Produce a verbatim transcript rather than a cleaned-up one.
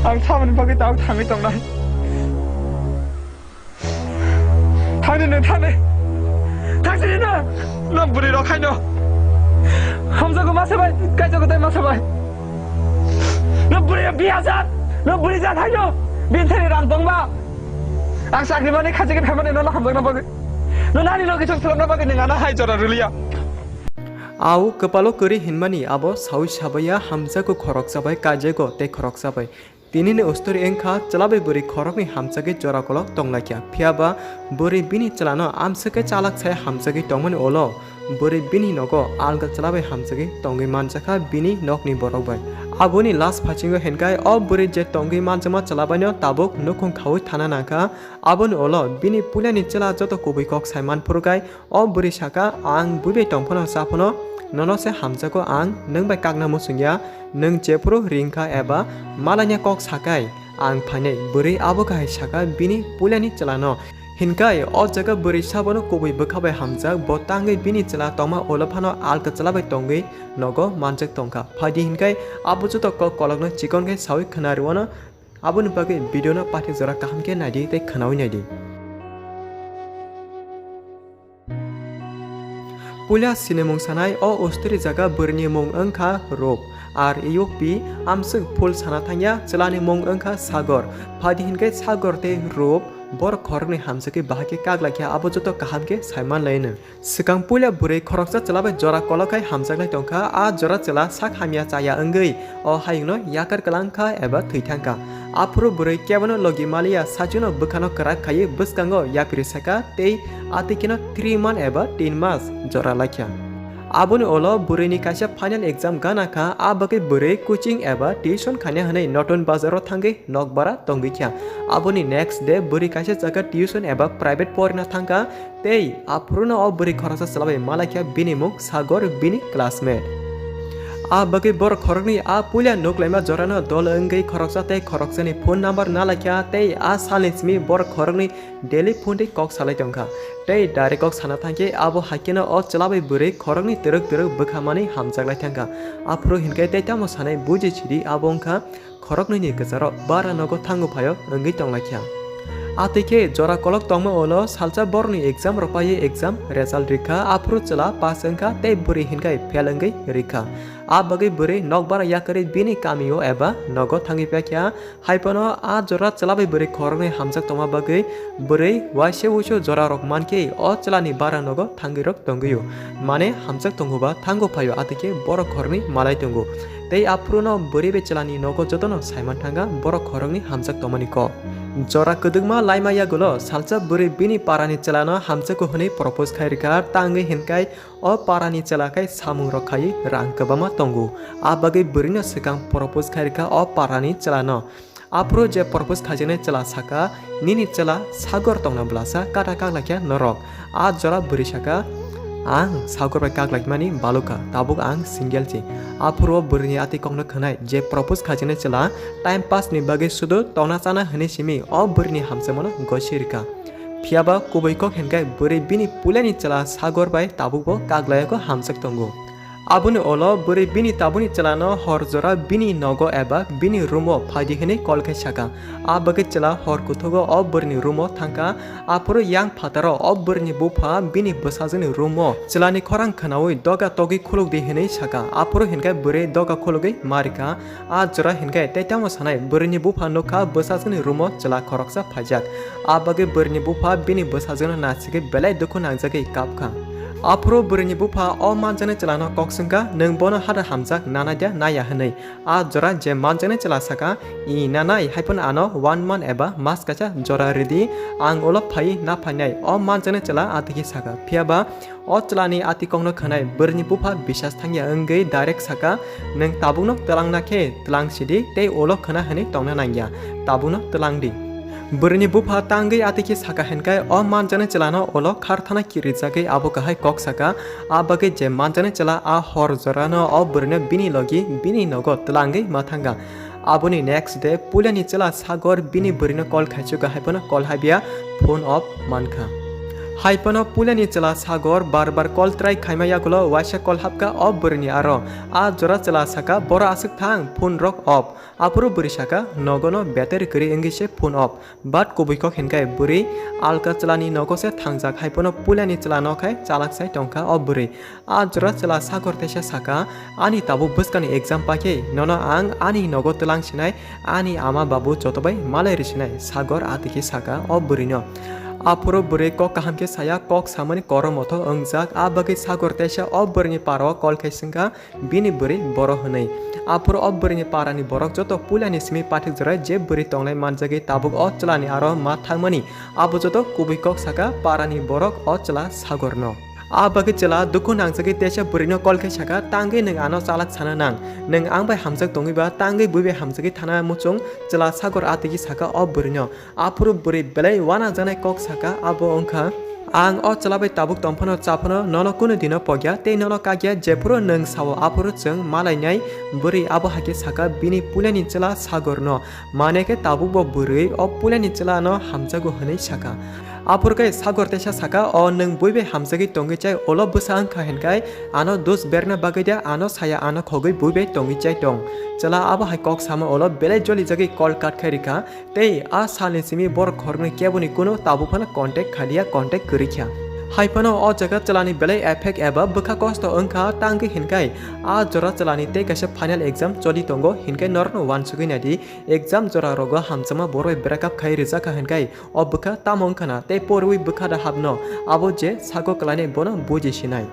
Ang samani bagwi tabuk thangwi tongnai. Thangdi nwng, thangdi. Thangsidi nwng. Nwng bwrwi rok haino. Hamjago masa bai, kaijago tai masa bai. Nwng bwrwi biya jat, nwng bwrwi jat haino. Bini thani rang tongba. Ang chakri mani khajigwi phaimani nono hamjakna bagwi. Nwng nani logi chwng swlamna bagwi nwng ano hai jora rwliya. Au kwpalo kwrwi hinmani abo saui sabaiya hamjago khoroksa bai kaijago tei khoroksa bai. Tinini ustori wngkha chwla bai bwrwi khoroknwi hamjagwi jora kolok tonglaikha. Phiyaba bwrwi bini chwlano amswk khe chalak sai hamjagwi tongmani ulo bwrwi bini nogo alga chwla bai hamjagwi tongwi manjakha bini nokni borok bai. Aboni last phasingo hinkhai o bwrwi je tongwi manjakma chwla baino tabuk nukhung khaui thana nangkha. Aboni ulo bini puilani chwla joto kubui kok sai manphuru khai o bwrwi saka, "Ang bui bai tong phano cha phano nono se hamjago, ang nwng bai kakna muchung ya. Nwng jephuru ring kha eba malanya kok sakai, ang phainai." Bwrwi abo kahai saka bini puilani chwlano. Hinkhai o jaga bwrwi sabono kubui bwkha bai hamjak, bo tangwi bini chwla tongma ulo phano alka chwla bai tongwi nogo manjak tongkha. Phaidi hinkhai abo joto kok kolokno chikon khe saui khna rwano. Aboni bagwi video no pathik jora kaham khe naidi tei khnaui naidi. Puila sinimung sanai o usturi jaga bwrwini mung wngkha Rup, R U P, amswk full sana thangya, chwlani mung wngkha Sagor. Phaidi hinkhai Sagor tei Rup borok khoroknwi hamjagwi bahai khe kaklaikha, abo joto kaham khe saiman laino. Swkang puila bwrwi khoroksa chwla bai jora kolok khai hamjaknai tongkha. A jora chwla sak hamya chaya wngwi o hayungno yakar kwlang kha eba thwi thang kha. Aphuru bwrwi kebono logi maliya, sachino bwkhano kwrak khaiwi bwskango yapri saka tei atwikeno three month eba tin mas jora laikha. Aboni ulo bwrwini kaisa final exam gana kha, a bagwi bwrwi coaching eba tuition khaina hwnwi Notun Bazaro thangwi nokbara tongwi kha. Aboni next day bwrwi kaisa jaga tuition eba private porina thangkha. Tei aphuruno o bwrwi khoroksa chwla bai malaikha, bini mung Sagor, bini classmate. A bagwi borok khoroknwi a puila nuk laima jorano dol wngwi khoroksa tei khoroksani phone number nalaikha tei a salni simi borok khoroknwi daily phone tei kok salai tongkha. Tei direct kok sana thangkhe abo haikheno o chwla bai bwrwi khoroknwi twrwk twrwk bwkhamani hamjaklai thangkha. Aphuru hinkhe tei tamo sanai buji sidi abo wngkha khoroknwini kwcharo bara nogo thango phaio wngwi tonglaikha. Atwikhe jora kolok tongma ulo salsa borokni exam rok paiwi exam result rikha, aphuru chwla pass wngkha tei bwrwi hinkhai fail wngwi rikha. A bagwi bwrwi nokbara yakarwi bini kamio eba nogo thangwi paikha. Haiphano a jora chwla bai bwrwi khoroknwi hamjak tongma bagwi bwrwi waisa wuisu jorarok mankhe o chwlani bara nogo thangwirok tongwio. Mane hamjak tongo ba thango phaio, atwikhe borok khoroknwi malai tongo. Tei aphuruno bwrwi bai chwlani nogo jotono saiman thangkha borok khoroknwi hamjak tongmani kok. Jora kwdwkma laima yagulo salsa bwrwi bini parani chwlano hamjago hwnwi propose khai rwkha, tangwi hinkhai o parani chwla khai samungrok khaiwi rang kwbangma tongo. A bagwi bwrwino swkang propose khai rwkha o parani chwlano. Aphuru je propose khaijaknai chwla saka, "Nini chwla Sagor tongna bwlasa kata kaklaikha norok." A jora bwrwi saka, "Ang Sagor bai kaklaimani balukha, tabuk ang single se." Aphuru o bwrwini atwi kokno khwnai je propose khaijaknai chwla time pass ni bagwi sudu tongna chana hwnwi simi o bwrwini hamjakmano gosi rwkha. Phiyaba kubui kok hinkhai bwrwi bini puilani chwla Sagor bai tabukbo kaklaiyago hamjak tongo. Aboni ulo bwrwi bini tabukni chwlano hor jora bini nogo eba bini room-o phaidi hwnwi call khai saka. A bagwi chwla hor kuthugo o bwrwini room-o thangkha. Aphuru yang phataro o bwrwini bupha bini bwsajwkni room-o chwlani khorang khwnaui doga togwi khulukdi hwnwi saka. Aphuru hinkhai bwrwi doga khulugwi ma rikha. A jora hinkhai tei tamo sanai bwrwini bupha nukha bwsajwkni room-o chwla khoroksa phaijak. A bagwi bwrwini bupha bini bwsajwkno nasigwi belai dukhu nangjagwi kapkha. Aphuru bwrwini bupha o manjaknai chwlano kok swngkha, "Nwng bono hada hamjak nanai da naiya?" hwnwi. A jora je manjaknai chwla saka, "I nanai, haiphano ano one month eba mas kaisa jora rwdi, ang ulo phaiwi naphainai." O manjaknai chwla atwikhe saka, phiyaba o chwlani atwi kokno khwnai bwrwini bupha bisas thangya wngwi direct saka, "Nwng tabukno twlangna khe twlang sidi tei ulo khwna hwnwi tongna nangya, tabukno twlangdi." Bwrwini bupha tangwi atwikhe saka hinkhai o manjaknai chwlano ulo kharthana kirijagwi abo kahai kok saka, a bagwi je manjaknai chwla a hor jorano o bwrwino bini logi bini nogo twlangwi ma thangkha. Aboni next day puilani chwla Sagor bini bwrwino call khaichugo, haiphano call haibiya, phone off mankha. Hai phano puilani chwla Sagor bar bar call try khaima yagulo waisa call hapkha o bwrwini aro. A jora chwla saka, "Boro aswk thang, phone rok off." Aphuru bwrwi saka, "Nogo no battery kwrwi wngwi se phone off." But kubui kok hinkhai bwrwi alka chwlani nogo se thangjak, hai phano puilani chwla no khai chalak sai tongkha o bwrwi. A jora chwla Sagor teisa saka, "Ani tabuk bwskangni exam paikhe nono ang ani nogo twlang sinai, ani ama babu joto bai malai risinai," Sagor atiki saka o bwrwino. Aphuru bwrwi kok kaham khe saya, kok samani kormo tho wngjak, a bagwi Sagor teisa o bwrwini parao call khai swngkha, bini bwrwi boro hwnwi. Aphuru o bwrwini parani borok joto puilani simi pathik jora je bwrwi tongnai manjagwi tabuk o chwlani aro ma thangmani, abo joto kubui kok saka parani borok o chwla Sagorno. A bagwi chwla dukhu nangjagwi teisa bwrwino call khai saka, "Tangwi nwng ano chalak sana nang, nwng ang bai hamjak tongwi ba tangwi bui bai hamjagwi thana muchung?" Chwla Sagor atigi saka o bwrwino. Aphuru bwrwi belai uanajaknai kok saka, abo wngkha, "Ang o chwla bai tabuk tongphano chaphano nono kunu dino pokya tei nono kakya, jephuru nwng sao aphuru chwng malainai." Bwrwi abo haikhe saka bini puilani chwla Sagorno, mane khe tabukbo bwrwi o puilani chwlano hamjago hwnwi saka. Aphuru khe Sagor teisa saka, "O nwng bui bai hamjagwi tongwi chai, ulo bwsa wngkha hinkhai ano dos berna bagwi de ano saya, ano khogwi bui bai tongwi chai tong." Chwla abo hai kok sama ulo belai jolijagwi call cut khai rikha. Tei a salni simi borok khoroknwi keboni kunu tabuk phano contact khaliya, contact kwrwi kha. Hai phano o jaga chwlani belai effect eba bwkha kosto wngkha, tangwi hinkhai a jora chwlani tei kaisa final exam choli tongo, hinkhai norokno uansugwi naidi, exam jora rogo hamjakma borok bai break up khai rijak kha hinkhai o bwkha tamo wngkha na tei porwi bwkha da hapno, abo je sago kwlainai bono buji sinai.